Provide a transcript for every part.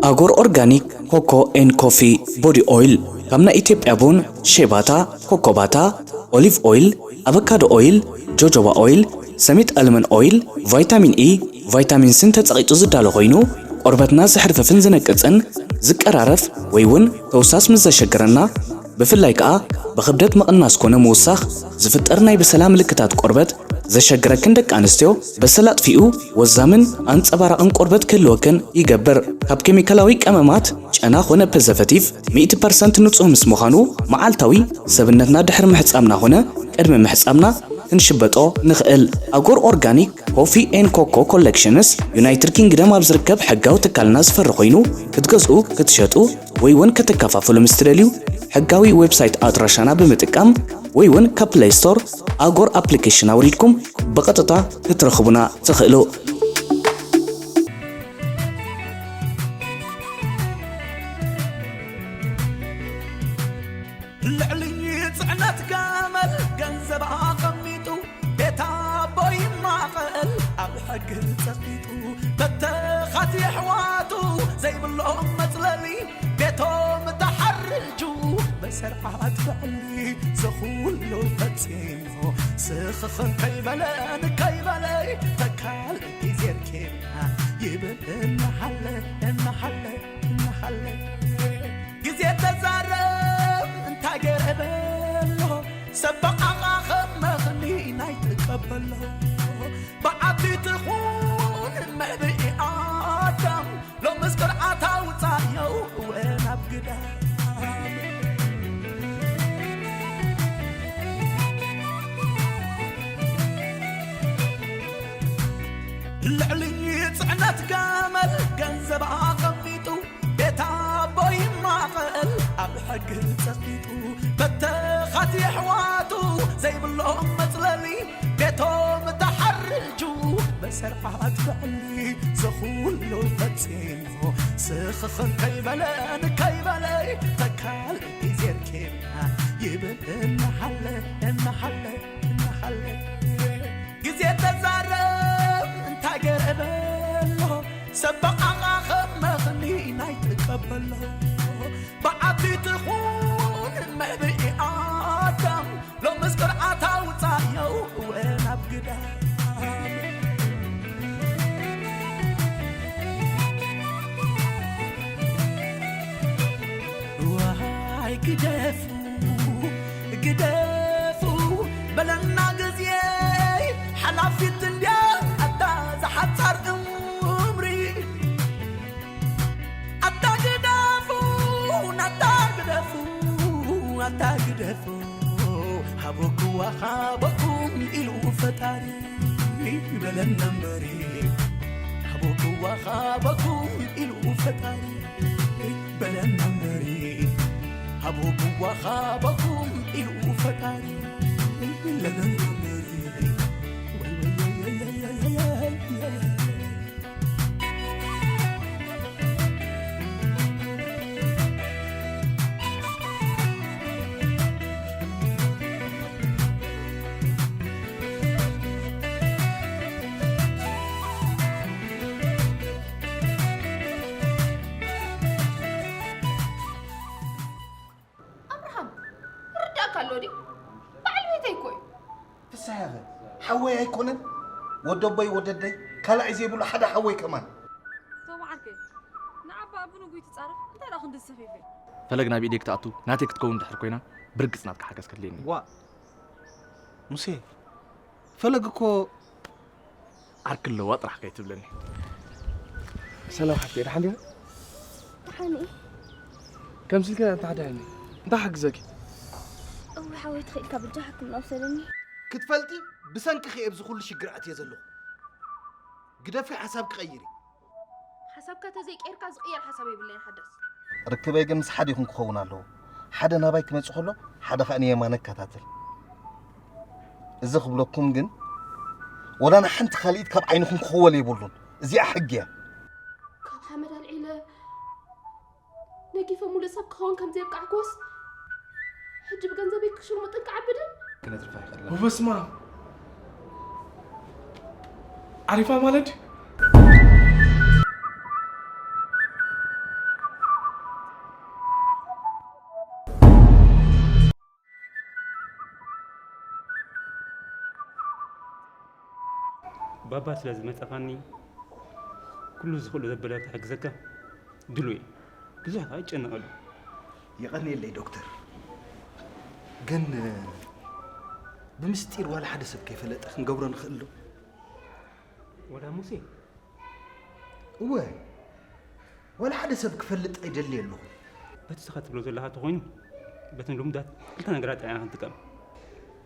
ኣጎር ኦርጋኒክ ኮኮ ኤን ኮፊ ቦዲ ኦይል፣ ካብ ናይ ኢትዮጵያ ቡን፣ ሼባታ፣ ኮኮባታ፣ ኦሊቭ ኦይል፣ ኣቨካዶ ኦይል፣ ጆጆባ ኦይል፣ ሰሚት ኣልመን ኦይል፣ ቫይታሚን ኢ፣ ቫይታሚን ሲን ተጸቒጡ ዝዳሎ ኮይኑ፣ ቆርበትና ዘሕርፍፍን ዝነቅጽን ዝቀራረፍ ወይ እውን ተውሳስ ምስ ዘሸግረና፣ ብፍላይ ከኣ ብኽብደት ምቕናስ ኮነ ምውሳኽ ዝፍጠር ናይ በሰላ ምልክታት ቆርበት ዘሸግረክን ደቂ ኣንስትዮ፣ በሰላ ኣጥፊኡ ወዛምን ኣንጸባራቕን ቆርበት ክህልወክን ይገብር። ካብ ኬሚካላዊ ቀመማት፣ ጨና ኾነ ፕሪዘርቨቲቭ ሚእቲ ፐርሰንት ንጹህ ምስ ምዃኑ፣ መዓልታዊ ሰብነትና ድሕሪ ምሕጻብና ኾነ ቅድሚ ምሕጻብና ክንሽበጦ ንኽእል። ኣጎር ኦርጋኒክ ኮፊ ኤን ኮኮ ኮሌክሽንስ ዩናይትድ ኪንግደም ኣብ ዝርከብ ሕጋዊ ትካልና ዝፈሪ ኮይኑ፣ ክትገዝኡ፣ ክትሸጡ ወይ እውን ከተከፋፍሉ ምስ ትደልዩ፣ ሕጋዊ ዌብሳይት ኣድራሻና ብምጥቃም ወይ እውን ካብ ፕለይ ስቶር ኣጎር ኣፕሊኬሽን ኣውሪድኩም ብቐጥታ ክትረኽቡና ትኽእሉ። ልዕሊ ጽዕነት ገመል ገንዘብ ኣቐሚጡ ቤት ኣቦ ይማቐል ኣብ ሕጊ ጸቂጡ በተኻት የሕዋቱ ዘይብሎም መጽለሊ ቤቶም ተሓርጁ በሰርዓት ብዕሊ ዝኹሉ ፈጺሙ ስኽኽን ከይበለ ንከይበለ ተካል ግዜ ርኬብና ይብል እናሓለ እናሓለ እናሓለ ግዜ ተዛረብ እንታይ ገይረ በሎ ሰብ በቓቓ ከም መኽኒ ናይ ትቀበሎ ብዓቢ ትኹን መዕብኢ ኣዳም ሎምስ ቅርዓት ኣውጻዮ እወ ናብ ግዳም ልዕሊ ጽዕነት ገመል ገንዘብ ኣቐሚጡ ቤት ኣቦ ይማቐል ኣብ ሕጊ ጸቂጡ በተኻት የሕዋቱ ዘይብሎም መጽለሊ ቤቶም ተሓርጁ በሰርዓት ብዕሊ ዝኹሉ ፈጺሙ ስኽኽን ከይበለ ንከይበለ ተካል ግዜ ርኬብና ይብል እናሓለ እናሓለ እናሓለ ግዜ ተዛረብ እንታይ ገይረ በሎ ሰብ በቓቓ ከም መኽኒ ናይ ትቀበሎ ብዓቢ ትኹን መዕብኢ ኣዳም ሎምስ ቅርዓት ኣውጻዮ እወ ናብ ግዳም ዋይ ግደፉ ግደፉ በለና ግዜ ሓላፊት እንድያ ኣታ ዝሓጻር እምሪ ኣታ ግደፉ ኣታ ግደፉ ኣታ ግደፉ ሃበኩዋ ሃበኩም ኢሉ ፈጣሪ በለና እምበሪ ሃበኩዋ ሃበኩም ኢሉ ፈጣሪ በለና እምበሪ ሃበኩዋ ሃበኩም ኢሉ ፈጣሪ በለና እምበሪ ኣብርሃም ይርዳእካ ኣሎ ድዩ? በዓል ቤተይ እኮ እዩ። ፍስሃኸ ሓወይ ኣይኮነን? ወደቦይ ወደደይ ካልኣይ ዘይብሉ ሓደ ሓወይ ከማን። ተው ዓርከይ፣ ንዓባ ብንጉይ ትጻረፍ እንታይ ደኣ ክንዲ ዝሰፈይፈይ። ፈለግ ናብ ኢደይ ክትኣቱ ናተይ ክትከውን ድሕር ኮይና ብርግጽ ናትካ ሓገዝ ከድልየኒ። ዋ ሙሴ ፈለግ እኮ ዓርኪ ኣለዋ ጥራሕ ከይትብለኒ። ሰላም ሓፍተይ ደሓን ዲኻ? ደሓን እየ። ከምዚ ኢልካ እንታይ ሓዳኒ እንታይ ሓግዘኪ? እወ ሓወይ ተኽኢልካ በጃ ሕክምና ውሰደኒ። ክትፈልጢ ብሰንክኺ እየ ኣብዚ ኩሉ ሽግር ኣትየ ዘለኹ። ግደፊ ሓሳብኪ ቀይሪ። ሓሳብካ ተዘይቀይርካ ዝቕየር ሓሳብ የብለይን ሓዳስ። ርክበይ ግን ምስ ሓደ ይኹን ክኸውን ኣለዎ። ሓደ ናባይ ክመጽእ ከሎ ሓደ ኸኣ ንየማነ ይከታተል። እዚ ክብለኩም ግን ወላ ንሓንቲ ካልኢት ካብ ዓይንኹም ክኽወል የብሉን። እዚኣ ሕጊ እያ። ካብ ሓመድ ኣልዒለ ነጊፈ ሙሉእ ሰብ ክኸውን ከም ዘየብቃዕኩዎስ ሕጂ ብገንዘበይ ክሽርሙጥን ክዓብድን። ክነትርፋ ይኽእልና። ወበስማ ዓሪፋ ማለት ባባ ስለ ዝመጸኻኒ ኩሉ ዝኽእሎ ዘበለ ክሕግዘካ ድሉው እየ። ብዙሕ ከኣ ይጨነቐሉ። የቐንየለይ ዶክተር። ግን ብምስጢር ዋላ ሓደ ሰብ ከይፈለጠ ክንገብሮ ንኽእል ዶ? ወላ ሙሴ እወ፣ ዋላ ሓደ ሰብ ክፈልጥ ኣይደሊ ኣለኹ። በቲ ስኻ ትብሎ ዘለኻ ተኾይኑ በተን ልሙዳት ክልተ ነገራት ጥራይ ኢና ክንጥቀም።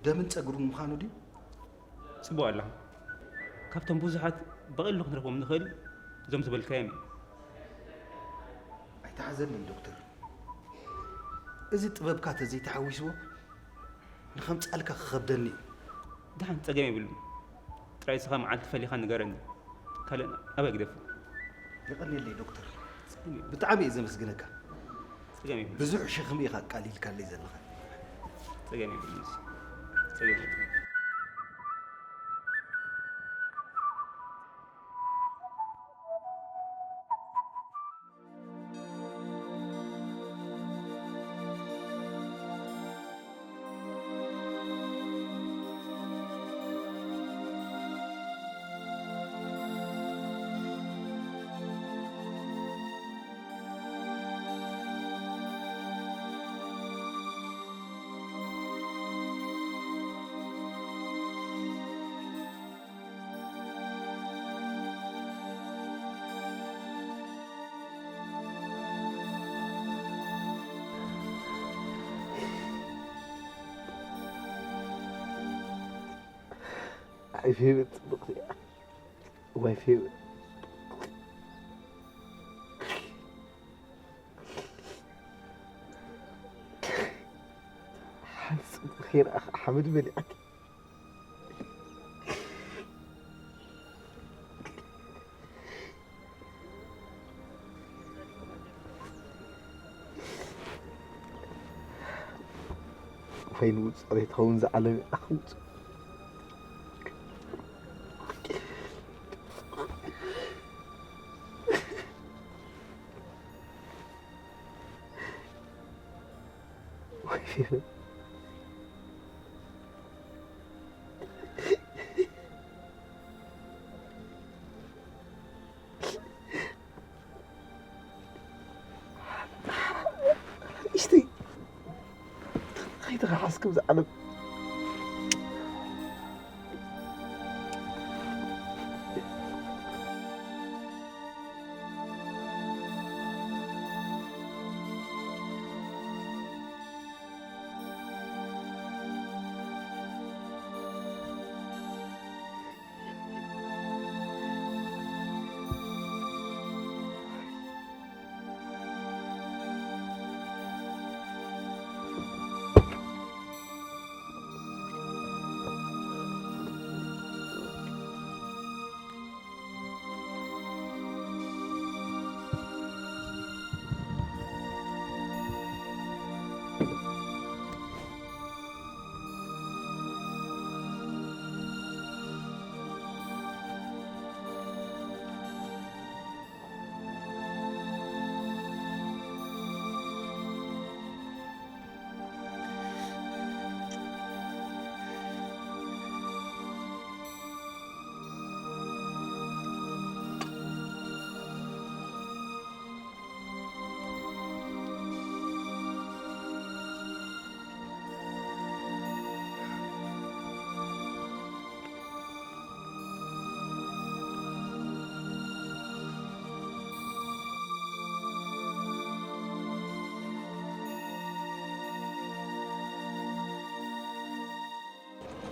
ደምን ጸጉርን ምዃኑ ድዩ? ጽቡቕ ኣለኻ። ካብቶም ብዙሓት ብቐሊሉ ክንረኽቦም ንኽእል እዞም ዝበልካዮም እዮም። ኣይተሓዘለይ ዶክተር። እዚ ጥበብካ ተዘይተሓዊስዎ ንኸምጻልካ ክኸብደኒ እዩ። ደሓን ጸገም የብሉን። ጥራይ እስኻ መዓልቲ ፈሊኻ ንገረኒ። ካልእ ኣባይ ግደፎ። የቐንየለይ ዶክተር። ጸገም የብሉን። ብጣዕሚ እየ ዘመስግነካ። ጸገም የብሉን። ብዙሕ ሸኽሚ ኢኻ ኣቃሊልካለይ ዘለኻ። ጸገም የብሉን። ጸገም የብሉን። ኣይ ፌቨን ጽብቕቲ እያ። ዋይ ፌቨን። ሓንቲ ጽቡቕ ከይረኣኻ ሓመድ በሊዓት። ወይን ውጹዕ ዘይትኸውን ዝዓለም ኣኽውጹ። እሽተይ ከይተኸሓስኩም ዝዓለም።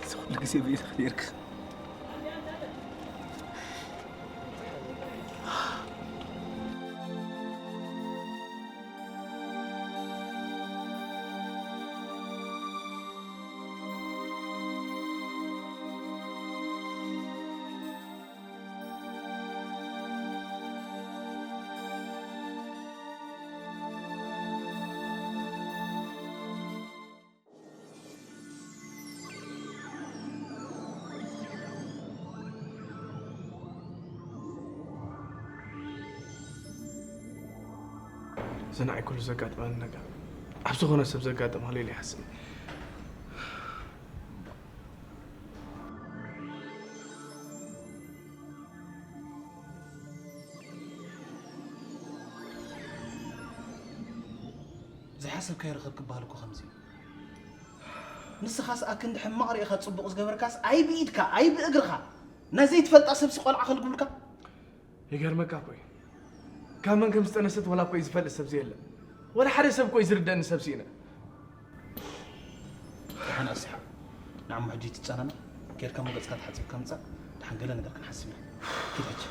እዚ ኩሉ ግዜ በይንኻ ነይርካ። እዚ ንዓይ ኩሉ ዘጋጥመኒ ነገር ኣብ ዝኾነ ሰብ ዘጋጥም ሃልዩ ኢለ ይሓስብ። ሓሰብካዮ ርኸብ ክበሃል እኮ ከምዚ እዩ። ንስኻስ ኣክንዲ ሕማቕ ርኢኻ ጽቡቕ ዝገበርካስ ኣይ ብኢድካ ኣይ ብእግርኻ ናይ ዘይትፈልጣ ሰብሲ ቆልዓ ከልግቡልካ። ይገርመካ እኮ እዩ። ካብ መን ከም ዝጠነሰት ወላ እኮ እዩ ዝፈልጥ ሰብ የለን። ወላ ሓደ ሰብ እኮ እዩ ዝርደአኒ ሰብ ስኢነ። ደሓን ኣስሓ ንዓሞ ሕጂ ትጨናነቕ። ኬድካ እሞ ገጽካ ተሓጺብካ ምጻእ። ደሓን ገለ ነገር ክንሓስብ ኢና። ኪድ ሕጂ።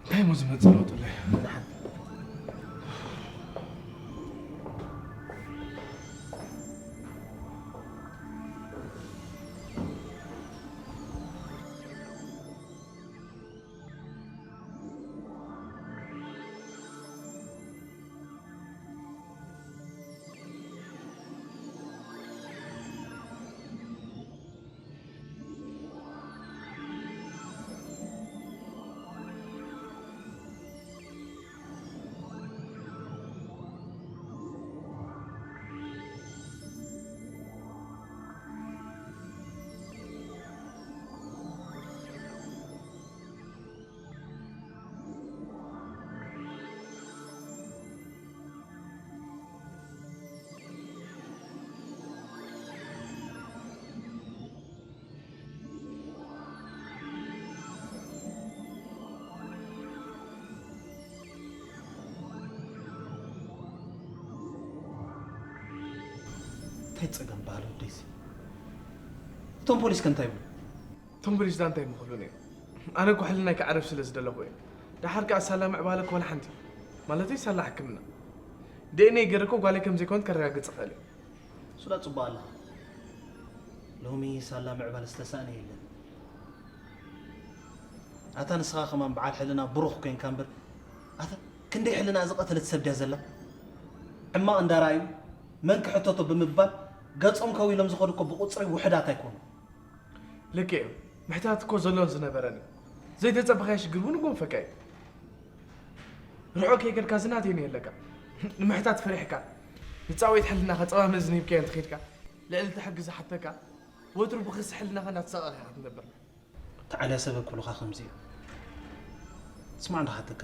እንታይ እሞ ዝመጽእ ለውጢ ኣሎ? ደሓን። እንታይ ጸገም በሃል ወደይሲ? እቶም ፖሊስ ከ እንታይ ይብሉ? እቶም ፕሬዚዳንት ኣይምኽሉን እዮም። ኣነ እኮ ሕልናይ ክዓርፍ ስለ ዝደለኹ እየ። ደሓር ከኣ ሳላ ምዕባለ ኮነ ሓንቲ ማለተይ ሳላ ሕክምና ዲኤንኤ ገይረ እኮ ጓለይ ከም ዘይኮነት ከረጋግጽ እኽእል እየ። እሱ ዳ ጽቡቕ ኣለኻ። ሎሚ ሳላ ምዕባለ ዝተሳእነ የለን። ኣታ ንስኻ ከማን በዓል ሕልና ብሩኽ ኮይንካ እምበር ኣታ ክንደይ ሕልና ዝቐተለት ሰብ ድያ ዘላ? ሕማቕ እንዳረኣዩ መን ክሕተቶ ብምባል ገጾም ከው ኢሎም ዝኸዱ እኮ ብቑጽሪ ውሑዳት ኣይኮኑ። ልክዕ እዩ። ምሕታት እኮ ዘሎን ዝነበረን እዩ። ዘይተጸበኻዮ ሽግር እውን ጎንፈካ እዩ። ርሑቕ ከይከድካ ዝናተይ ነየለካ። ንምሕታት ፈሪሕካ ንጻወይት ሕልናኻ ጸባ መእዝኒ ሂብካዮ እንተኸይድካ ልዕሊ እቲ ሕጊ ዝሓተካ ወትሩ ብኽሲ ሕልናኻ እንዳተሳቐኻ ኢኻ ትነብር። ተዓልያ ሰበብ ክብሉኻ ከምዚ እዩ። ስማዕ እንዳሓተካ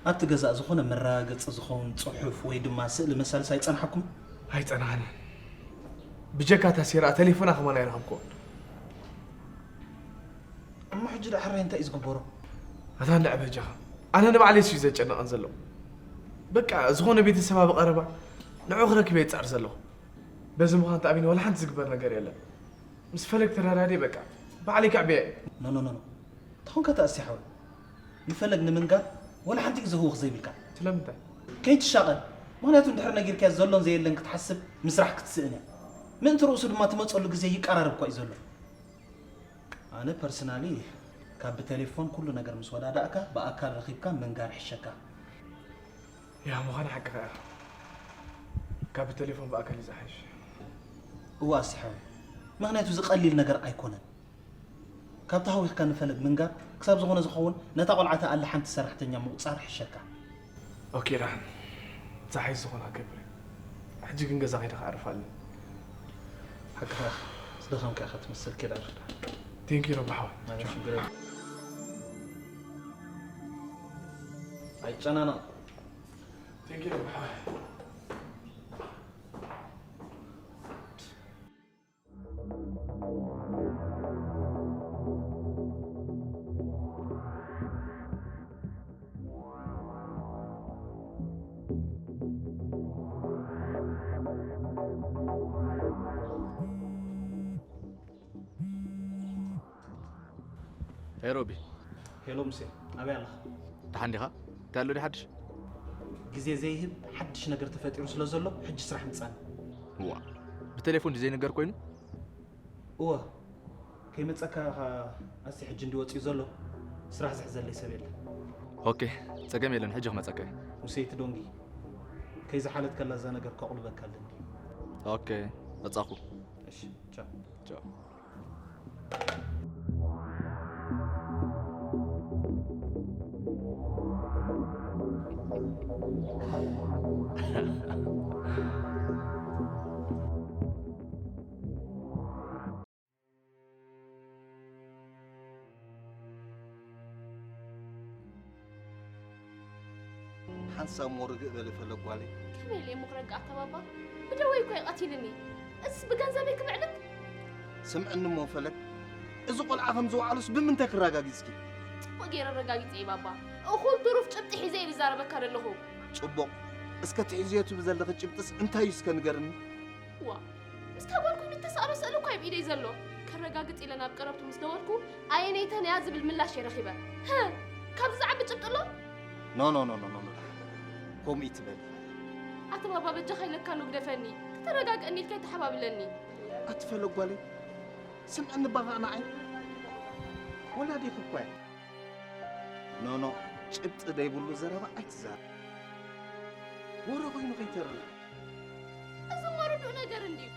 ኣብቲ ገዛ ዝኾነ መረጋገፂ ዝኸውን ፅሑፍ ወይ ድማ ስእሊ መሳልስ ኣይፀንሓኩም? ኣይፀናሕናን። ብጀካ እታ ሴራ ተሌፎና ከማን ኣይረኸብኩዎን። እሞ ሕጂ ደሓር እንታይ እዩ ዝግበሮ? ኣታ እንድዒ በጃኻ ኣነ ንባዕለይስ እዩ ዘጨንቐን ዘሎ። በቃ ዝኾነ ቤተሰባ ብቐረባ ንዑ ክረክብ እየ ዝፅዕር ዘለኹ። በዚ ምዃን ተኣሚነ ዋላ ሓንቲ ዝግበር ነገር የለን። ምስ ፈለግ ተረዳድየ በቃ ባዕለይ ከዕብያ እየ። ኖ ኖ ኖ ኖ ተኾንካ ተኣሲ ሓወይ ንፈለግ ንምንጋር ዋላ ሓንቲ ግዜ ህውኽ ዘይብልካ። ስለምንታይ? ከይትሻቐል ምኽንያቱ እንድሕር ነጊርካዮ ዘሎን ዘየለን ክትሓስብ ምስራሕ ክትስእን እያ። ምእንቲ ርእሱ ድማ ትመፀሉ ግዜ ይቀራረብ እኳ እዩ ዘሎ። ኣነ ፐርሰናሊ ካብ ብቴሌፎን ኩሉ ነገር ምስ ወዳዳእካ ብኣካል ረኺብካ ምንጋር ይሕሸካ። ያ ምዃኑ ሓቅኻ ኢኻ። ካብ ብቴሌፎን ብኣካል እዩ ዝሓይሽ። እዋ ኣሲ ሓወይ ምኽንያቱ እዚ ቀሊል ነገር ኣይኮነን። ካብ ተሃዊኽካ ንፈለግ ምንጋር ክሳብ ዝኾነ ዝኸውን ነታ ቆልዓ ተኣሊ ሓንቲ ሰራሕተኛ ምቑፃር ይሕሸካ። ኦኬ ደሓን ዛሓይ ዝኾና ገብረ ሕጂ ግን ገዛ ከይደ ክዓርፍ ኣለኒ። ሓቅኻ ዝደኸምካ ኢኻ ትመስል ኬድ ዓርፍ ደሓን። ቴንኪ ረቢ ሓወይ። ኣነ ሽግር የለን። ኣይጨናነቕ። ቴንኪ ረቢ ሓወይ። ሄይ ሮቢ። ሄሎ ሙሴ፣ ኣበይ ኣለኻ? ደሓን ዲኻ? እንታይ ኣሎ ድዩ ሓድሽ? ግዜ ዘይህብ ሓድሽ ነገር ተፈጢሩ ስለ ዘሎ ሕጂ ስራሕ ምጻኒ። እዋ፣ ብቴሌፎን ድዩ ዘይንገር ኮይኑ? እወ፣ ከይመጸካ ኢኻ ኣሲ ሕጂ እንዲ ወጺኡ ዘሎ ስራሕ ዝሕዘለይ ሰብ የለን። ኦኬ፣ ጸገም የለን፣ ሕጂ ክመጸካ እየ። ሙሴ፣ እቲ ዶንጊ ከይዝሓለት ከላ እዛ ነገር ከቑልበካ ኣለኒ። ኦኬ፣ መጻኹ። እሺ፣ ቻው። ቻው። ሓንሳብ እሞ ርግእ በሊ ፈለግ ጓለይ። ከመይ ኢለ እሞ ክረግእ ኣታ ባባ? ብደወይ እኮ እዩ ቀቲልኒ። እዝስ ብገንዘበይ ክምዕልክ? ስምዕኒ እሞ ፈለግ፣ እዚ ቆልዓ ከም ዝወዓሉስ ብምንታይ ክረጋጊጽኪ? ጽቡቕ ገይረ ኣረጋጊጸ እየ ባባ። እኹል ትሩፍ ጭብጢ ሒዘ እየ ዝዛረበካ ዘለኹ። ጽቡቕ። እስከ ትሒዝዮ ትብሊ ዘለኺ ጭብጥስ እንታይ እዩ እስከ ንገርኒ? ዋ፣ ምስታ ጓል ኮይኑ እተሳእሎ ስእሊ እኳ እዩ ብኢደይ ዘሎ። ከረጋግጽ ኢለ ናብ ቀረብቱ ምስ ደወልኩ፣ ኣየነይተን እያ ዝብል ምላሽ እየ ረኺበ። ህእ፣ ካብዚ ዝዓቢ ጭብጢ ኣሎ? ኖ፣ ኖ፣ ኖ፣ ኖ፣ ኖ፣ ኖ። ከምኡ ይትበል። ኣቲ ባባ በጃኻ ኢለካ ኖ ግደፈኒ። ክተረጋግእኒ ኢልካ ይተሓባብለኒ። ኣቲ ፈለግ ጓለይ፣ ስምዕኒ ባኻ ንዓይ። ወላዲኺ እኳ እየ። ኖ፣ ኖ፣ ጭብጢ ዘይብሉ ዘረባ ኣይትዛረብ። ወረ ኮይኑ ከይተርፍ። እዚ እሞ ርዱእ ነገር እንድዩ።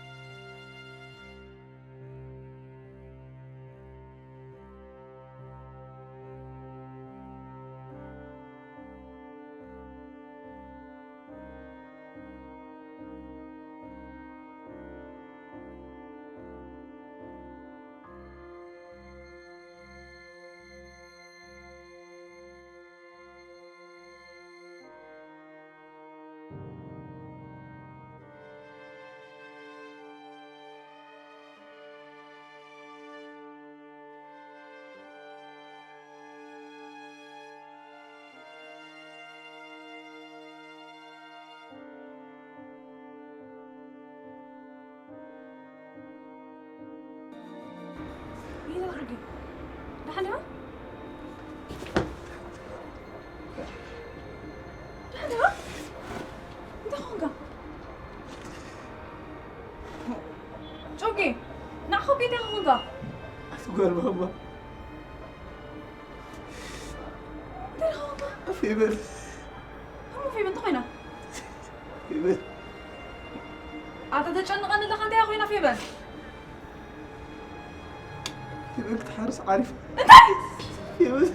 ይዘርጊ። ደሓን ዲኻ? ደሓን ዲኻ? እንታይ ኾንካ? ጮጌ፣ ንዓኻ እኮ እንታይ ኾንካ? ኣቲ ጓል ማማ። እንታይ ኾንካ? ኣፍ ይበል። እሞ ፌበን እንታይ ኮይና? ይበል። ኣታ ተጨንቐኒ ኣለኻ፣ እንታይ ኮይና ፌበን? ይበል ክትሓርስ ዓሪፍ። እንታይ? ይበል።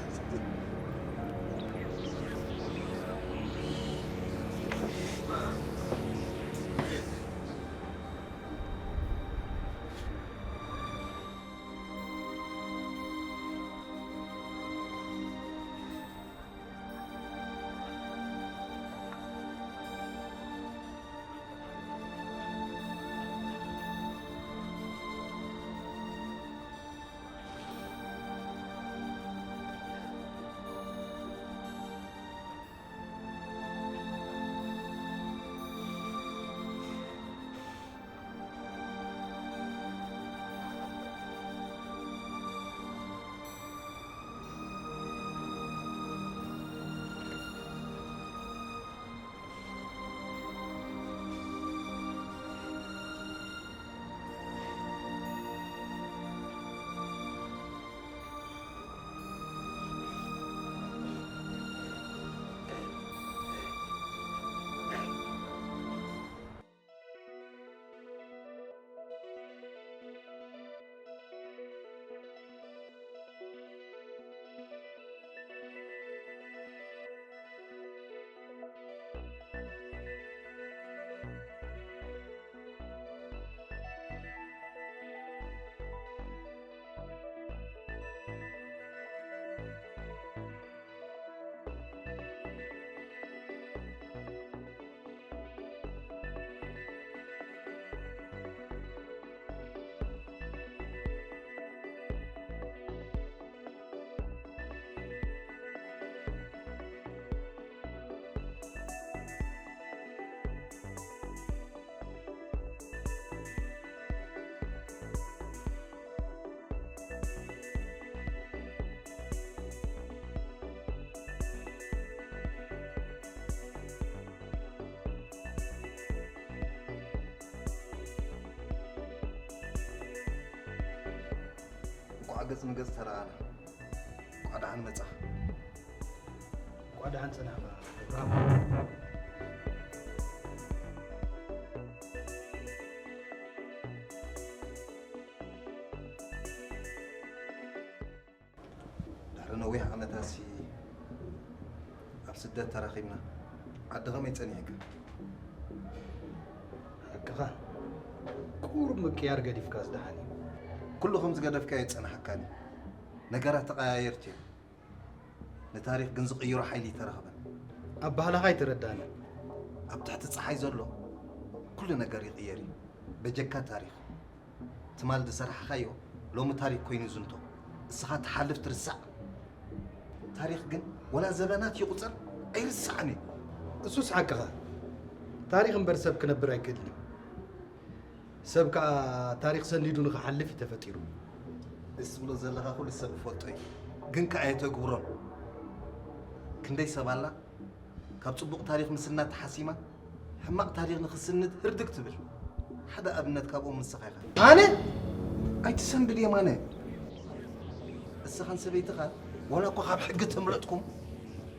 እንኳዕ ገጽ ንገጽ ተረኣና። እንኳዕ ደሓን መጻኻ። እንኳዕ ደሓን ጸናሕካ። ድሕሪ ነዊሕ ዓመታትሲ ኣብ ስደት ተራኺብና። ዓዲ ኸመይ ጸኒሕካ? ሓቅኻ፣ ቁሩብ ምቅያር ገዲፍካስ ደሓን እዩ። ኩሉ ከም ዝገደፍካዮ ኣይጸንሓካን እዩ። ነገራት ተቐያየርቲ እዮም። ንታሪኽ ግን ዝቕይሮ ሓይሊ ኣይተረኽበን። ኣባህላኻ ኣይተረዳእንን። ኣብ ትሕቲ ጸሓይ ዘሎ ኩሉ ነገር ይቕየር እዩ፣ በጀካ ታሪኽ። ትማል ዝሰራሕኻዮ ሎሚ ታሪኽ ኮይኑ ዝንቶ። እስኻ ትሓልፍ ትርሳዕ። ታሪኽ ግን ወላ ዘበናት ይቑጸር ኣይርሳዕን እዩ። እሱስ ሓቅኻ። ታሪኽ እምበር ሰብ ክነብር ኣይክእልን እዩ። ሰብ ከኣ ታሪኽ ሰኒዱ ንኽሓልፍ እዩ ተፈጢሩ። እስ ብሎ ዘለኻ ኩሉ ሰብ ይፈልጦ እዩ፣ ግን ከኣ የተግብሮን። ክንደይ ሰብ ኣላ ካብ ጽቡቕ ታሪኽ ምስናድ ተሓሲማ ሕማቕ ታሪኽ ንኽስንድ ህርድግ ትብል። ሓደ ኣብነት ካብኦም ንስኻ ኢኻ። ኣነ? ኣይትሰንብድ የማነ። እስኻን ሰበይትኻ ዋላ እኳ ካብ ሕጊ ተምለጥኩም፣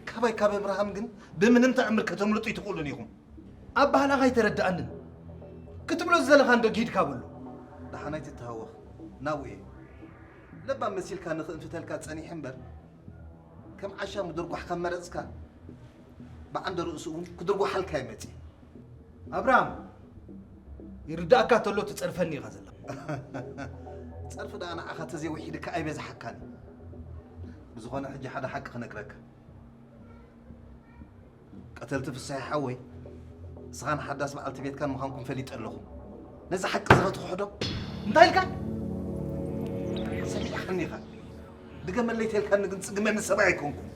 ካባይ ካብ ኣብርሃም ግን ብምንም ተኣምር ከተምልጡ ኣይትኽእሉን ኢኹም። ኣባህላኻ ኣይተረድኣንን። ክትብሎ ዝደለኻ እንዶ ጊድካ በሎ። ደሓን ኣይትተሃወኽ፣ ናብኡ እየ። ለባም መሲልካ ንኽእንፍተልካ ጸኒሐ እምበር፣ ከም ዓሻ ምድርጓሕ ካብ መረጽካ፣ ብዓንደ ርእሱ እውን ክድርጓሓልካ እዩ መጺእ። ኣብርሃም፣ ይርዳእካ ተሎ ትጸርፈኒ ኢኻ ዘለኻ። ጸርፊ ደኣ ንዓኻ ተዘይውሒድካ ኣይበዝሓካን እዩ። ብዝኾነ ሕጂ ሓደ ሓቂ ክነግረካ። ቀተልቲ ፍስሐ ሓወይ፣ እስኻን ሓዳስ በዓልቲ ቤትካን ምዃንኩም ፈሊጠ ኣለኹ። ነዚ ሓቂ እዚ ኸትኽሕዶ? እንታይ ኢልካ? ሰሚዕኻኒ ኢኻ። ድገመለይ ተልካኒ ግን ጽግመኒ ሰብኣይ ኣይኮንኩን።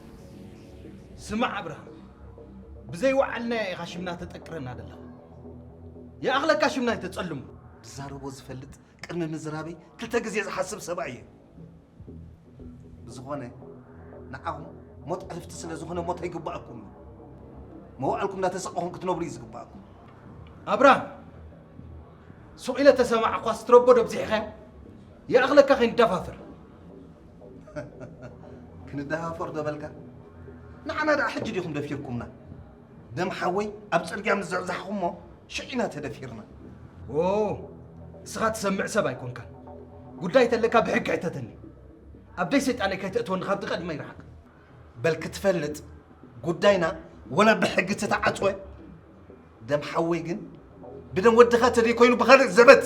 ስማዕ ኣብርሃም፣ ብዘይ ወዓልናዮ ኢኻ ሽምና ተጠቅረና ዘለኻ። ይኣኽለካ ሽምና ኣይተጸልሞ። ዝዛረቦ ዝፈልጥ ቅድሚ ምዝራበይ ክልተ ግዜ ዝሓስብ ሰብኣይ እየ። ብዝኾነ ንዓኹም ሞት ዕርፍቲ ስለ ዝኾነ ሞት ኣይግባኣኩም እዩ። መዋዕልኩም እንዳተሰቀኹም ክትነብሩ እዩ ዝግባኣኩም። ኣብርሃም፣ ሱቕ ኢለ ተሰማዕኳስ ትረቦ ዶ ኣብዚሕኻዮ? ይኣኽለካ ከይንደፋፈር። ክንደፋፈር ዶ በልካ? ንዓና ደኣ ሕጂ ዲኹም ደፊርኩምና? ደም ሓወይ ኣብ ጽርግያ ምስ ዘዕዛሕኹሞ ሽዒና ተደፊርና። ኦ፣ እስኻ ትሰምዕ ሰብ ኣይኮንካን። ጉዳይ ተለካ ብሕጊ ሕተተኒ። ኣብ ደይ ሰይጣነይ ከይተእትወኒ ካብቲ ቀድመ ይርሓቅ። በል ክትፈልጥ ጉዳይና ወላ ብሕጊ ተተዓጽወ፣ ደም ሓወይ ግን ብደም ወድኻ ተደይኮይኑ ብኻልእ ዘበት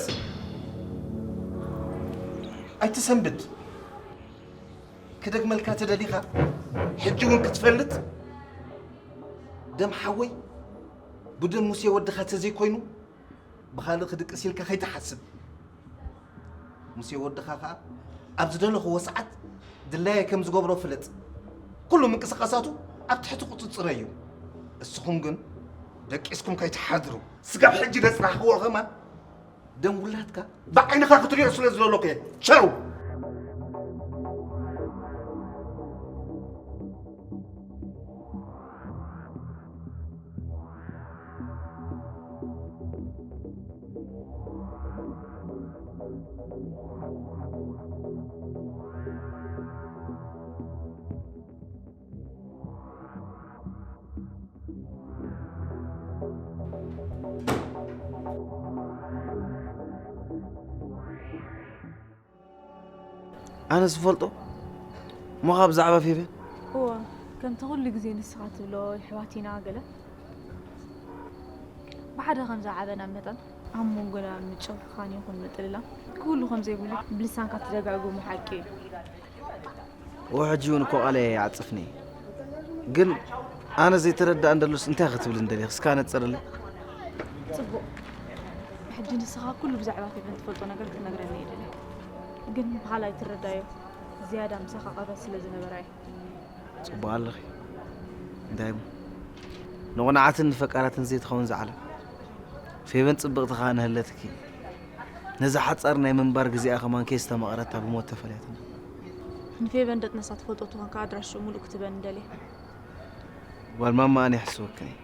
ኣይትሰንብድ። ክደግመልካ ተደሊኻ ሕጂ እውን ክትፈልጥ፣ ደም ሓወይ ብደም ሙሴ ወድኻ ተዘይኮይኑ ብኻልእ ክድቅስ ኢልካ ከይትሓስብ። ሙሴ ወድኻ ኸኣ ኣብ ዝደለኽዎ ሰዓት ድላየ ከም ዝገብሮ ፍለጥ። ኩሉ ምንቅስቓሳቱ ኣብ ትሕቲ ቁጽጽረይ እዩ። እስኹም ግን ደቂስኩም ከይትሓድሩ። ስጋብ ሕጂ ዘጽናሕክዎ ከማን ደም ውላድካ ብዓይንኻ ክትሪኦ ስለ ዝደለኹ እየ። ቻው። ኣነ ዝፈልጦ እሞ ካብ ብዛዕባ ፌቨን? እወ፣ ከምቲ ኩሉ ግዜ ንስኻ ትብሎ የሕዋት ኢና ገለ። ብሓደ ከም ዝዓበና መጠን ኣብ መንጎና ምጭኽኻን ይኹን ምጥልላም ክህሉ ከም ዘይብሉ ብልሳንካ ትደጋግሞ ሓቂ እዩ። እወ፣ ሕጂ እውን እኮ ቃለይ ኣይዓጽፍን እየ። ግን ኣነ ዘይተረድኣኒ ደሎስ እንታይ ክትብልኒ ደሊኺ? እስከ ኣነጽርለይ። ጽቡቕ። ሕጂ ንስኻ ኩሉ ብዛዕባ ፌቨን ትፈልጦ ነገር ክትነግረኒ እየ ደልየ። ግን ብኻልኣይ ትረዳዮ ዝያዳ ምሳኻ ቅርበት ስለ ዝነበራ እየ። ጽቡቕ ኣለኺ። እንታይ እሞ? ንቑናዓትን ንፈቃራትን ዘይትኸውን ዝዓለም። ፌቨን ጽብቕቲ ከኣ ንህለትኪ። ነዛ ሓጻር ናይ ምንባር ግዜኣ ከማን ከየስተማቐረታ ብሞት ተፈልያትና። ንፌቨን ደጥነሳ ትፈልጦ ትኾንካ ኣድራሽኡ ሙሉእ ክትበኒ ደልየ። ጓል ማማ ኣነ ይሕስወክን እየ።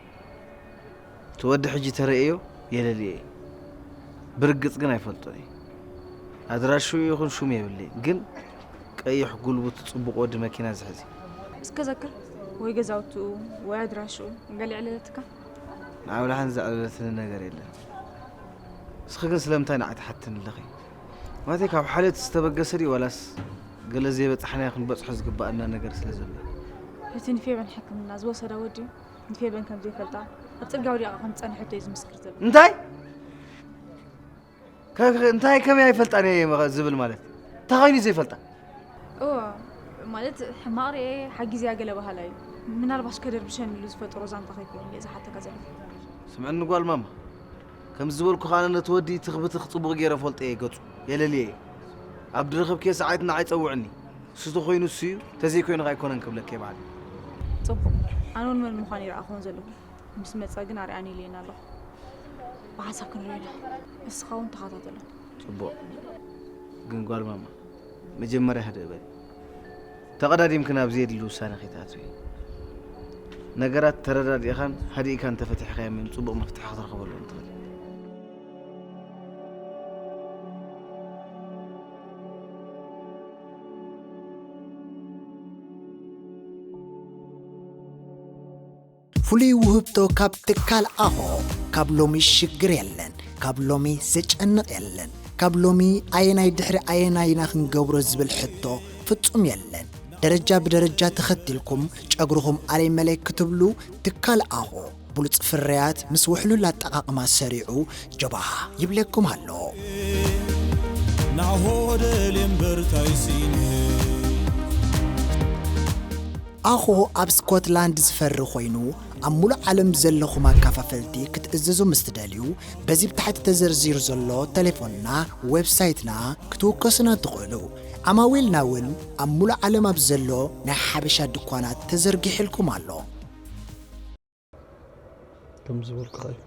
እቲ ወዲ ሕጂ ተረእዮ የለልየ እዩ። ብርግጽ ግን ኣይፈልጦን እየ። ኣድራሽኡ ይኹን ሹም የብለይን፣ ግን ቀይሕ ጉልቡት ጽቡቕ ወዲ መኪና ዝሕዝ እዩ። እስከ ዘክር፣ ወይ ገዛውትኡ ወይ ኣድራሽኡ ገለ የዕለለትካ? ንዓብ ላሕን ዘዕለለትኒ ነገር የለን። እስኺ ግን ስለምንታይ ንዓይ ትሓትኒ ኣለኺ? ማለተይ ካብ ሓልዮት ዝተበገሰ ድዩ ዋላስ ገለ ዘይበጻሕናዮ ክንበጽሖ ዝግባኣና ነገር ስለ ዘሎ? እቲ ንፌቨን ሕክምና ዝወሰዳ ወዲ ንፌቨን ከም ዘይፈልጣ ኣብ ጽርግያ ወዲቓ ከም ዝጸንሐቶ እዩ ዝምስክር ዘሎ። እንታይ? ከ-፣ ከ-፣ እንታይ ከመይ ኣይፈልጣን እየ መኸ-፣ ዝብል ማለት? እንታይ ኮይኑ ዘይፈልጣ? እወ፣ ማለት ሕማቕ ርኤ ሓጊዝያ ገለ በሃላይ እዩ። ምናልባሽ ከደርብሸኒ ኢሉ ዝፈጠሮ ዛንታ ከይከውን እየ ዝሓተካ ዘለኹ። ስምዕኒ ጓል ማማ፣ ከምዚ ዝበልኩ ከኣ ነቲ ወዲ ትኽብትኽ ጽቡቕ ገይረ ፈልጦ እየ፣ ገጹ የለልየ እየ። ኣብ ድረኸብክዮ ሰዓት ንዓይ ጸውዕኒ። እሱ ተኾይኑ እሱ እዩ፣ ተዘይኮይኑ ከኣ ኣይኮነን ክብለኪ እየ ባዕለይ። ጽቡቕ፣ ኣነ እውን መን ምዃን ይረኣኹን ዘለኹ። ምስ መጸ ግን ኣርኣኒ ኢለየን ኣለኹ። ብሓንሳብ ክንሪኦ ኢና። ንስኻ እውን ተኸታተሎ። ጽቡቕ። ግን ጓል ማማ፣ መጀመርያ ህድእ በሊ። ተቐዳዲምኪ ናብ ዘየድሊ ውሳነ ከይትኣትዊ። ነገራት ተረዳዲእኻን ሃዲእካን ተፈቲሕካዮም እዮም ጽቡቕ መፍትሒ ክትረኽበሎም ትኽእል። ፍሉይ ውህብቶ ካብ ትካል ኣኾ። ካብ ሎሚ ሽግር የለን፣ ካብ ሎሚ ዘጨንቕ የለን፣ ካብ ሎሚ ኣየናይ ድሕሪ ኣየናይ ኢና ክንገብሮ ዝብል ሕቶ ፍጹም የለን። ደረጃ ብደረጃ ተኸቲልኩም ጨጉርኹም ኣለይ መለይ ክትብሉ ትካል ኣኾ ብሉጽ ፍርያት ምስ ውሕሉል ኣጠቓቕማ ሰሪዑ ጀባሃ ይብለኩም ኣሎ። ናሆ ደልየ እምበር ታይሲኒ ኣኾ ኣብ ስኮትላንድ ዝፈሪ ኮይኑ ኣብ ሙሉእ ዓለም ዘለኹም ኣካፋፈልቲ ክትእዘዙ ምስ ትደልዩ በዚ ብታሕቲ ተዘርዚሩ ዘሎ ተሌፎንና ዌብሳይትና ክትውከሱና ትኽእሉ። ዓማዊልና እውን ኣብ ሙሉእ ዓለም ኣብ ዘሎ ናይ ሓበሻ ድኳናት ተዘርጊሕልኩም ኣሎ። ከም ዝበልኩኻ እዩ።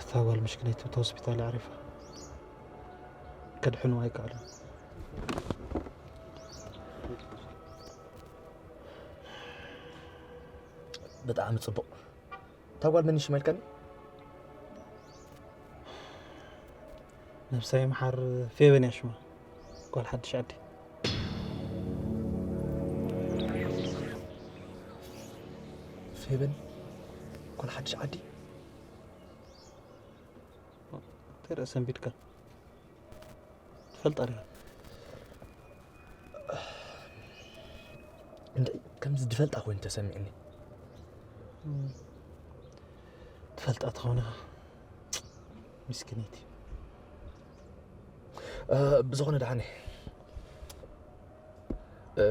እታ ጓል ምሽክነይቲ እቲ ሆስፒታል ኣዕሪፋ ከድሕኑ ኣይከኣሉን። ብጣዕሚ ጽቡቕ። እታ ጓል መን ሽማ ኢልካኒ? ነብሳ ይምሓር ፌበን እያ ሽማ። ጓል ሓድሽ ዓዲ። ፌበን ጓል ሓድሽ ዓዲ? እንታይ ርእሰ ኣንቢድካ? ትፈልጣ ዲኻ? እንታይ ከምዚ ዝፈልጣ ኮይኑ ተሰሚዕኒ። ትፈልጣ ትኸውን ኢኻ። ምስኪነይቲ። እ፣ ብዝኾነ ደሓን እየ። እ፣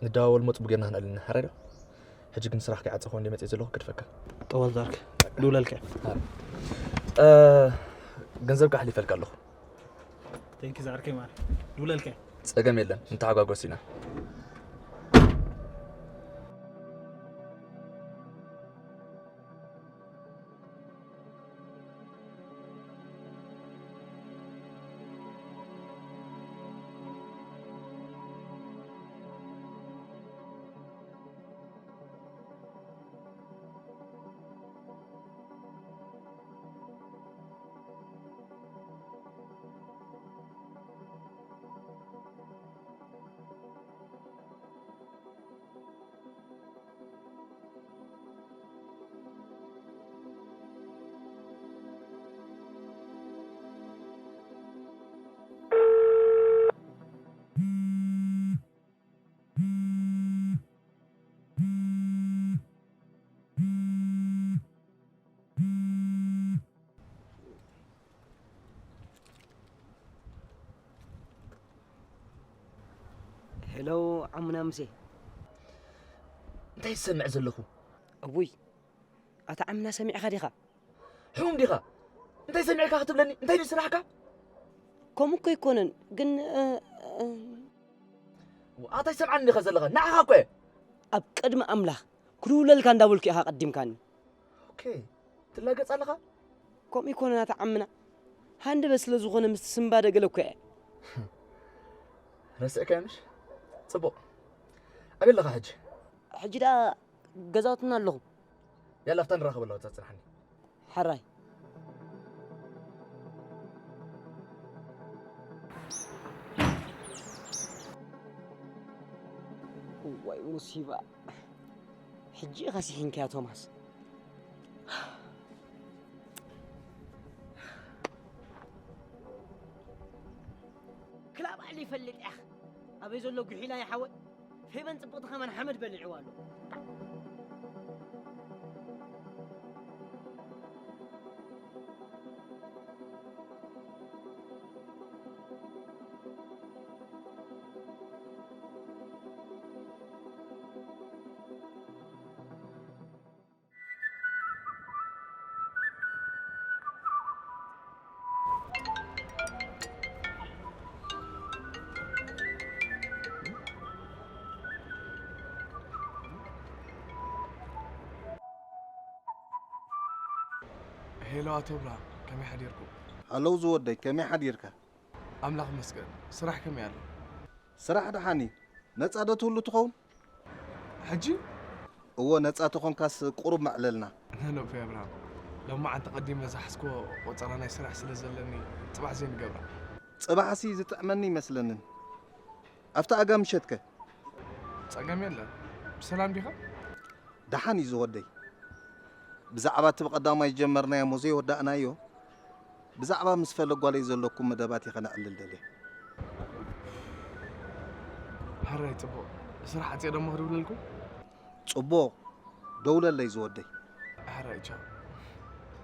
ንደዋወል ሞ ጽቡቅ ጌርና ክንዕልልና ሓራይ ዶ? ሕጂ ግን ስራሕ ከይዓጸኹ እንደ መጽእ ዘለኹ ክድፈካ። ጠዋል ዛርክ ድውለልከ። እ፣ ገንዘብ ካሕሊፈልካ ኣለኹ። ቴንኪ ዛርከይ ማር ድውለልከ። ጸገም የለን፣ ንተሓጓጎስ ኢና። ሄሎ ዓሙና ሙሴ። እንታይ ዝሰምዕ ዘለኹ? እውይ ኣታ ዓምና ሰሚዕኻ ዲኻ? ሕሙም ዲኻ? እንታይ ሰሚዕካ ክትብለኒ? እንታይ ድዩ ስራሕካ? ከምኡ እኮ ኣይኮነን ግን እ፣ እ፣ ኣታ ይሰምዓኒ ዲኻ ዘለኻ? ንዓኻ እኮ እየ። ኣብ ቅድሚ ኣምላኽ ክድውለልካ እንዳበልኩ ኢኻ ቀዲምካኒ። ኦኬ ትላገጽ ኣለኻ? ከምኡ ኣይኮነን ኣታ ዓምና። ሃንደበት ስለ ዝኾነ ምስቲ ስምባደ ገለ እኮ እየ። ረሲዕካዮ ምሽ? ጽቡቕ። ኣበይ ኣለኻ ሕጂ? ሕጂ ደኣ ገዛውትና ኣለኹ። ያላ ኣብታ ንራኸበላ ወጻ ጽንሓኒ። ሕራይ። እዋይ ሙሲባ። ሕጂ ኢኻ ስሒንካያ ቶማስ። ክላእ ባዕሉ ይፈልጥ እያ። ኣበይ ዘሎ ጉሒላ ይሓወ? ፌበን ጽብቕቲ ከማን ሓመድ በሊዕዋ ኣሎ። ሄሎ ኣቶ ብርሃን፣ ከመይ ሓዲርኩም? ሃለው ዝወደይ፣ ከመይ ሓዲርካ? ኣምላኽ ይመስገን። ስራሕ ከመይ ኣሎ? ስራሕ ደሓን እዩ። ነጻ ዶ ትህሉ ትኸውን? ሕጂ? እዎ፣ ነጻ ተኾንካስ ቁሩብ መዕለልና። ነኖ ኣቦይ ኣብርሃም፣ ሎማዓንቲ ቀዲመ ዝሓዝክዎ ቆጸራ ናይ ስራሕ ስለ ዘለኒ፣ ጽባሕ ዘይንገብራ። ጽባሕሲ ዝጥዕመኒ ይመስለንን። ኣብቲ ኣጋ ምሸትከ? ጸገም የለን። ብሰላም ዲኻ? ደሓን እዩ ዝወደይ። ብዛዕባ እቲ ብቐዳማይ ዝጀመርናዮ እሞ ዘይወዳእናዮ፣ ብዛዕባ ምስ ፈለጓለይ ዘለኩም መደባት እየ ከነዕልል ደልየ። ሕራይ ጽቡቕ። ስራሕ ዓጽየ ደሞ ክድውለልኩም? ጽቡቕ፣ ደውለለይ ዝወደይ። ሕራይ ቻው።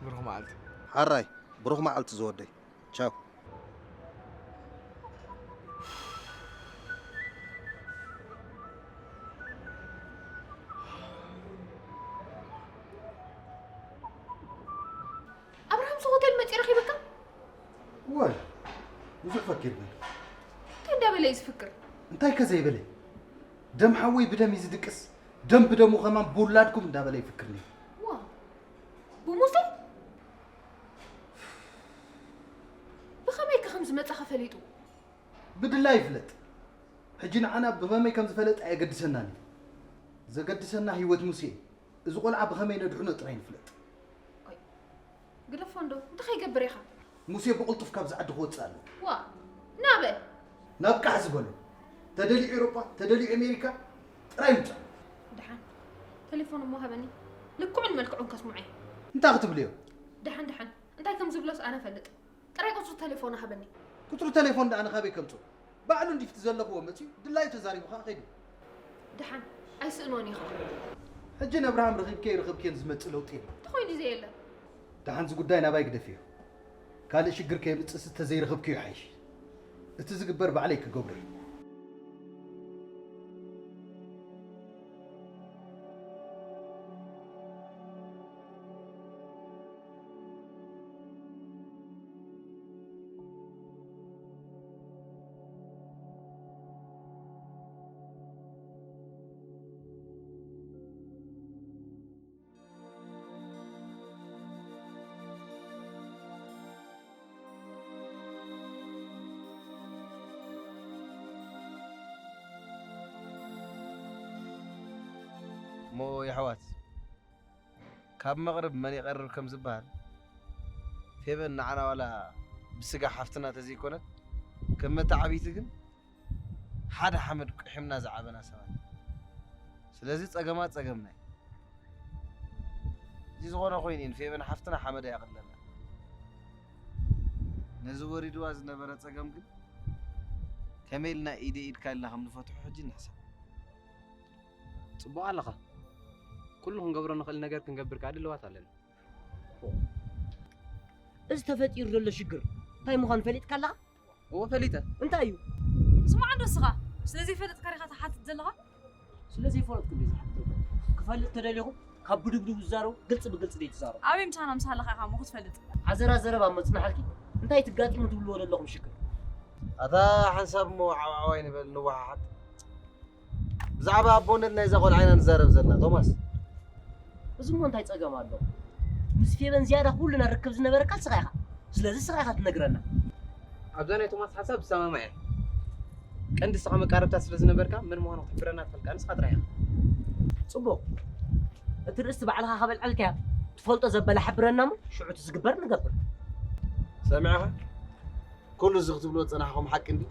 ብሩኽ መዓልቲ። ሕራይ፣ ብሩኽ መዓልቲ ዝወደይ። ቻው። ኣብርሃምስ ሆቴል መፂኡ ረኺበካ? ዋይ፣ ብዙሕ ፈኪርኒ። እንታይ እንዳበለ እዩ ዝፍክር? እንታይ ከ ዘይበለ? ደም ሓወይ ብደም እዩ ዝድቅስ፣ ደም ብደሙ ከማን ብውላድኩም እንዳበለ ይፍክርኒ። ዋ፣ ብሙሴ? ብኸመይ ከ ከም ዝመጻኸ ፈሊጡ? ብድላ ይፍለጥ። ሕጂ ንዓና ብኸመይ ከም ዝፈለጥ ኣየገድሰናን እዩ። ዘገድሰና ህይወት ሙሴ፣ እዚ ቆልዓ ብኸመይ ነድሕኖ ጥራይ ንፍለጥ። ግደፎ እንዶ፣ እንታይ ከይገብር ኢኻ? ሙሴ ብቕልጡፍ ካብዚ ዓዲ ክወፅእ ኣለዎ። ዋ፣ ናበይ? ናብ ቃሕ ዝበሎ፣ ተደልዩ ኤውሮጳ፣ ተደልዩ ኣሜሪካ ጥራይ ምፃእ። ደሓን፣ ቴሌፎን እሞ ሃበኒ። ልክዑን መልክዑን ከስምዖ እየ። እንታይ ክትብልዮ? ደሓን፣ ደሓን፣ እንታይ ከም ዝብሎስ ኣነ እፈልጥ። ጥራይ ቁጽሪ ቴሌፎኑ ሃበኒ። ቁፅሪ ቴሌፎን ደኣ ኣነ ካበይ ከምፅኦ? ባዕሉ እንዲፍቲ ዘለኽዎ መፅዩ ድላዩ ተዛሪቡ ከዓ ከይዱ። ደሓን፣ ኣይስእኖን ኢኻ። ሕጂ ነብርሃም ረኺብከ ይረኸብክን ዝመፅእ ለውጢ የለን። እንታይ ኮይኑ ዘየለ? ደሓን እዚ ጉዳይ ናባይ ግደፍዮ። ካልእ ሽግር ከየምፅእስ ተዘይረኸብክዮ ይሓይሽ። እቲ ዝግበር ባዕለይ ክገብሮ እየ። እሞ የሕዋት፣ ካብ መቕርብ መን ይቐርብ ከም ዝበሃል፣ ፌበን ንዓና ዋላ ብስጋ ሓፍትና ተዘይኮነት፣ ከም መተዓብይቲ ግን ሓደ ሓመድ ቁሒምና ዝዓበና ሰባት። ስለዚ ጸገማት ጸገምና እዩ። እዚ ዝኾነ ኮይኑ እዩ ንፌበን ሓፍትና ሓመዳ የቕለላ። ነዚ ወሪድዋ ዝነበረ ጸገም ግን ከመይ ኢልና ኢደ ኢድካ ኢልና ከም ንፈትሖ ሕጂ ንሕሰብ። ጽቡቕ ኣለኻ። ኩሉ ክንገብሮ ንኽእል ነገር ክንገብር ከኣ ድልዋት ኣለና። እዚ ተፈጢሩ ዘሎ ሽግር እንታይ ምዃኑ ፈሊጥካ ኣለኻ? እወ ፈሊጠ። እንታይ እዩ? ስማዕ እንዶ እስኻ፣ ስለ ዘይፈለጥካ ዲኻ ትሓትት ዘለኻ? ስለ ዘይፈለጥኩ እንደ ዝሓትት ዘለኹ። ክፈልጥ ተደሊኹም ካብ ብድብድቡ ዝዛረቡ ግልፂ ብግልፂ ደይ ትዛረቡ። ኣበይ ምሳና ምስ ሃለኻ ኢኻ እሞ ክትፈልጥ? ዓዘራ ዘረባ መፅናሓልኪ እንታይ ትጋጢሙ ትብልዎ ዘለኹም ሽግር? ኣታ ሓንሳብ እሞ ዓብዓዋይ ንበል ንወሓሓት። ብዛዕባ ኣቦነት ናይዛ ቆልዓ ኢና ንዛረብ ዘለና ቶማስ። እዚ እሞ እንታይ ጸገም ኣሎ? ምስ ፌበን ዝያዳ ኩልና ርክብ ዝነበረካ ንስኻ ኢኻ። ስለዚ ንስኻ ኢኻ ትነግረና። ኣብዛ ናይ ቶማስ ሓሳብ ዝሰማማዕ እየ። ቀንዲ ንስኻ መቃረብታ ስለ ዝነበርካ መን ምዃኑ ክትሕብረና ትኽእል ከኣ ንስኻ ጥራይ ኢኻ። ጽቡቕ። እቲ ርእስቲ ባዕልኻ ከበልዐልካያ ትፈልጦ ዘበለ ሓብረና እሞ ሽዑ እቲ ዝግበር ንገብር። ሰሚዕኻ? ኩሉ እዚ ክትብልዎ ዝጸናሕኹም ሓቂ እንድዩ።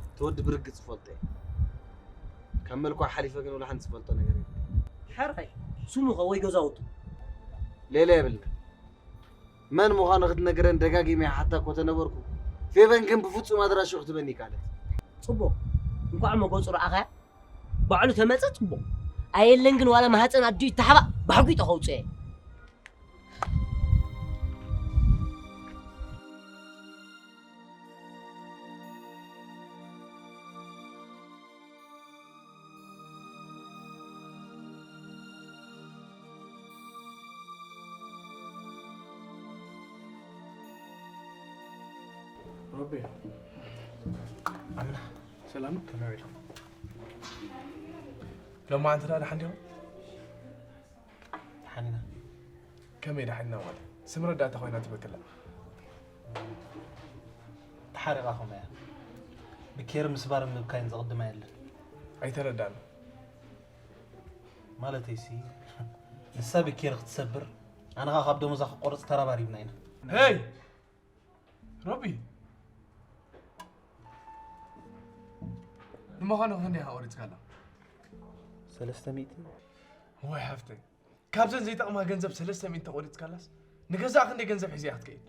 እቲ ወዲ ብርግጽ ዝፈልጦ እየ። ካብ መልክዑ ሓሊፈ ግን ወላ ሓንቲ ዝፈልጦ ነገር የለን። ሕራይ ስሙኸ ወይ ገዛውቱ? ሌላ የብልና። መን ምዃኑ ክትነግረን ደጋጊመ ይሓታ እኮ ተነበርኩ። ፌቨን ግን ብፍጹም ኣድራሽኡ ክትበኒ ይከኣለት። ጽቡቕ እንኳዕ እሞ ገጹ ረኣኻያ። ባዕሉ ተመጸ ጽቡቕ። ኣየለን ግን ዋላ ማህጸን ኣዲኡ ይተሓባእ ባሕጒጦ ከውጽኦ እየ። ሮቤ፣ ኣምና ሰላም ከመይ ውዒልኩም? ሎማዓንቲ ደኣ ደሓን ዲኹም? ደሓን ኢና። ከመይ ደሓን ኢና ማለት? ስም ረዳእታ ኮይና ትበክላ። ተሓሪቓኹም እያ። ብኬር ምስባር ምብካይን ዘቕድማ የለን። ኣይተረዳን። ማለተይሲ ንሳ ብኬር ክትሰብር ኣነ ኸዓ ካብ ደሞዛ ክቆርፅ ተራባሪብና ኢና። ሄይ ሮቢ፣ ንምዃኑ ክንደይ ኢኻ ቆሪፅካላ? ሰለስተ ሚእቲ። ወይ ሓፍተይ፣ ካብዘን ዘይጠቕማ ገንዘብ ሰለስተ ሚእቲ ተቆሪፅካላስ ንገዛእ ክንደይ ገንዘብ ሒዘ እያ ክትከይድ?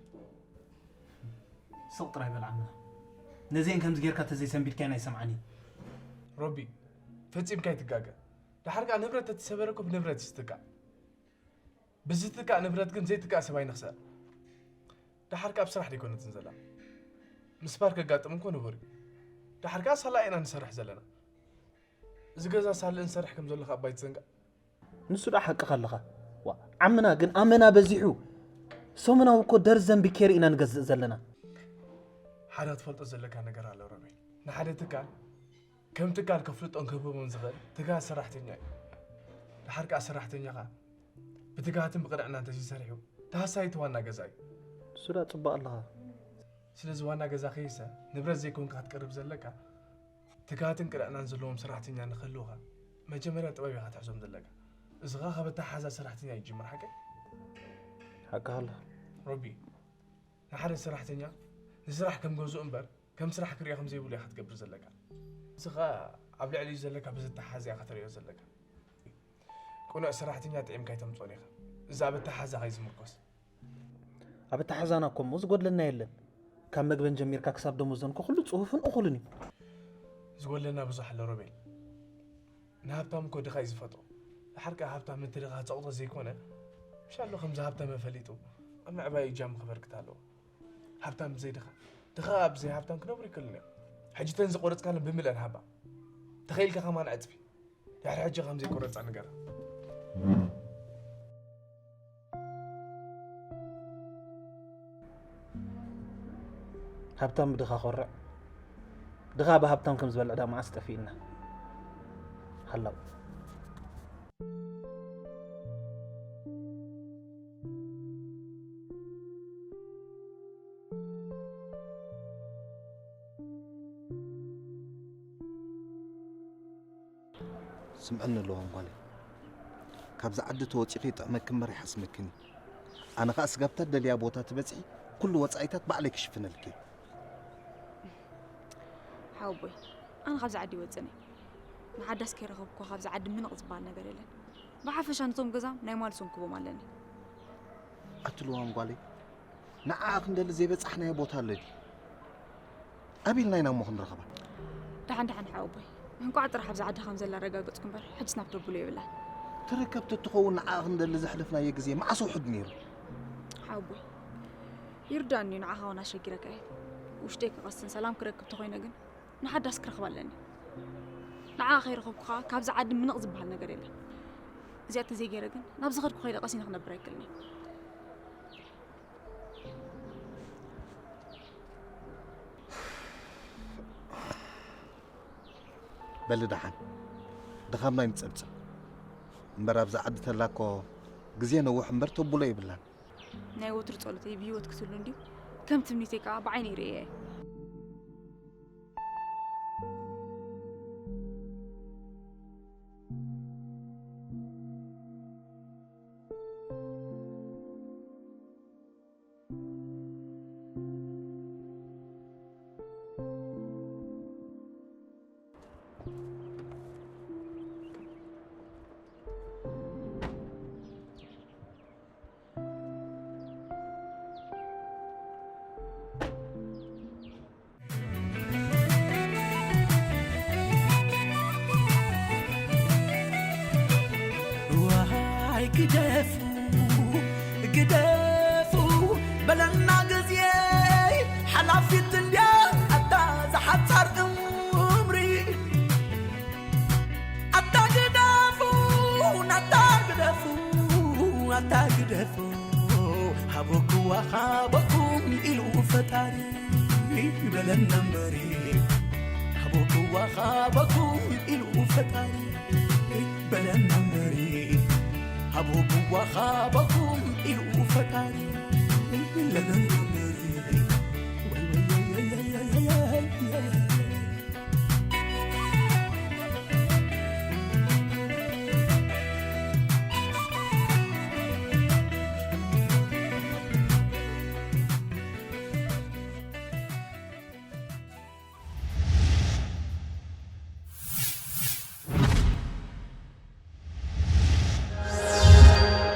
ስቕ ጥራይ በል ዓምና። ነዚአን ከምዚ ጌርካ ተዘይሰንቢድካየን ኣይሰምዓን እዩ። ሮቢ፣ ፈጺምካ ኣይትጋገ። ድሓር ከኣ ንብረት ተተሰበረ እኮ ብንብረት እዩ ዝትካእ። ብዝትካእ ንብረት ግን ዘይትካእ ሰብ ኣይንኽሰር። ድሓር ከኣ ኣብ ስራሕ ደይኮነትን ዘላ። ምስባር ከጋጥም እኮ ንቡር እዩ። ድሓር ከኣ ሳላ ኢና ንሰርሕ ዘለና። እዚ ገዛ ሳልእ ንሰርሕ ከም ዘሎ ከኣ ባይትዘንጋዕ። ንሱ ደኣ ሓቅኻ ኣለኻ። ዋ ዓምና ግን ኣመና በዚሑ። ሰሙናዊ እኮ ደርዘን ብኬር ኢና ንገዝእ ዘለና። ሓደ ክትፈልጦ ዘለካ ነገር ኣሎ ሮቤል። ንሓደ ትካል ከም ትካል ከፍልጦን ከብህቦን ዝኽእል ትግሃት ሰራሕተኛ እዩ። ድሓር ከኣ ሰራሕተኛኻ ብትግሃትን ብቕንዕናን እንተዘይሰሪሑ ተሃሳዪ እቲ ዋና ገዛ እዩ። ንሱ ደኣ ጽቡቕ ኣለኻ። ስለዚ ዋና ገዛ ከይሰ ንብረት ዘይኮንካ ክትቀርብ ዘለካ ትግሃትን ቅንዕናን ዘለዎም ሰራሕተኛ ንክህልውኻ መጀመርያ ጥበብ ኢኻ ትሕዞም ዘለካ። እዚ ኸኣ ካብ ኣተሓሓዛ ሰራሕተኛ ይጅምር ሓቀይ? ሓቅኻ ኣለኻ። ሮቢ ንሓደ ሰራሕተኛ ንስራሕ ከም ገዝኡ እምበር ከም ስራሕ ክሪኦ ከም ዘይብሉ ኢኻ ትገብር ዘለካ። እዚ ኸኣ ኣብ ልዕሊኡ ዘለካ ብዝተሓሓዝ ኢኻ ትሪኦ ዘለካ። ቅኑዕ ሰራሕተኛ ጥዒምካ ኣይተምጽኦን ኢኻ። እዚ ኣብ ኣተሓሓዛኻ እዩ ዝምርኮስ። ኣብ ኣተሓዛና እኮ እሞ ዝጎድለና የለን። ካብ መግበን ጀሚርካ ክሳብ ደሞዘን እኮ ኩሉ ጽሁፍን እኹልን እዩ። ዝጎድለና ብዙሕ ኣሎ ሮቤል። ንሃብታም እኮ ድኻ እዩ ዝፈጥሮ። ድሓር ከኣ ሃብታም ነቲ ድኻ ዘቕጦ ዘይኮነ፣ ምሻሎ ከምዚ ሃብታም ፈሊጡ ኣብ ምዕባይ እጃሙ ከበርክት ኣለዎ። ሃብታም ብዘይ ድኻ፣ ድኻ ብዘይ ሃብታም ክነብሩ ይክእሉን እዮም። ሕጂ ተን ዝቆረጽካለን ብምልአን ሃባ። ተኸኢልካ ከማን ዕጽፊ። ድሕሪ ሕጂ ከም ዘይቆረጻ ንገራ። ሃብታም ብድኻ ኮርዕ፣ ድኻ ብሃብታም ከም ዝበልዕ ዳ መዓስ ጠፊእና? ሃላው። ስምዕኒ ኣለዎም ጓለይ፣ ካብዚ ዓዲ ተወፂኺ ይጥዕመኪ እምበር ኣይሓስመክን እዩ። ኣነ ኸዓ ስጋብ እታ ትደልያ ቦታ ትበፅሒ ኩሉ ወፃኢታት ባዕለይ ክሽፍነልኪ እየ። ሓወቦይ፣ ኣነ ካብዚ ዓዲ ይወፅን እየ። ንሓዳስ ከይረኸብኩ ካብዚ ዓዲ ምንቕ ዝበሃል ነገር የለን። ብሓፈሻ ነቶም ገዛ ናይ ማልሶም ክቦም ኣለኒ። ኣቲ ልዋም ጓለይ፣ ንዓኣ ክንደሊ ዘይበጻሕናዮ ቦታ ኣሎ ድዩ? ኣበይ ኢልና ኢና እሞ ክንረኽባ? ደሓን ደሓን ሓወቦይ፣ እንቋዕ ጥራሕ ኣብዚ ዓዲ ከም ዘላ ኣረጋገጽኩ እምበር ሕጅስ ናብ ተብሎ የብላን። ትርከብ ተትኸውን ንዓኣ ክንደሊ ዘሕለፍናዮ ግዜ መዓስ ውሑድ ነይሩ? ሓወቦይ፣ ይርዳእኒ እዩ፣ ንዓኻ እውን ኣሸጊረካ እየ። ውሽጠይ ክቐስን ሰላም ክረክብ ተኾይነ ግን ንሓዳስ ክረኽባ ኣለኒ። ንዓኣ ከይረኸብኩ ኸዓ ካብዚ ዓዲ ምንቕ ዝበሃል ነገር የለን። እዚኣ ተዘይገይረ ግን ናብ ዝኸድኩ ከይደ ቀሲነ ክነብር ኣይክእልን እየ። በሊ ደሓን ድኻምና ይንጸብጸብ እምበር ኣብዛ ዓዲ ተላ እኮ ግዜ ነውሕ እምበር ተብሎ የብላን። ናይ ወትሩ ጸሎተይ ብህይወት ክትህሉ እንድዩ ከም ትምኒተይ ከኣ ብዓይነይ ርእየ እየ። ዋይ ግደፉ ግደፉ በለና ግዜ ሓላፊት እንድያ ኣታ ዝሓጻር እምሪ ኣታ ግደፉ ኣታ ግደፉ ኣታ ግደፉ ሃበኩዋ ሃበኩም ኢሉ ፈጣሪ በለና እምበሪ ሃበኩዋ ሃበኩም ኢሉ ፈጣሪ በለና እምበሪ ሃበኩዋ ሃበኩም ኢሉ ፈጣሪ ለዘንቶም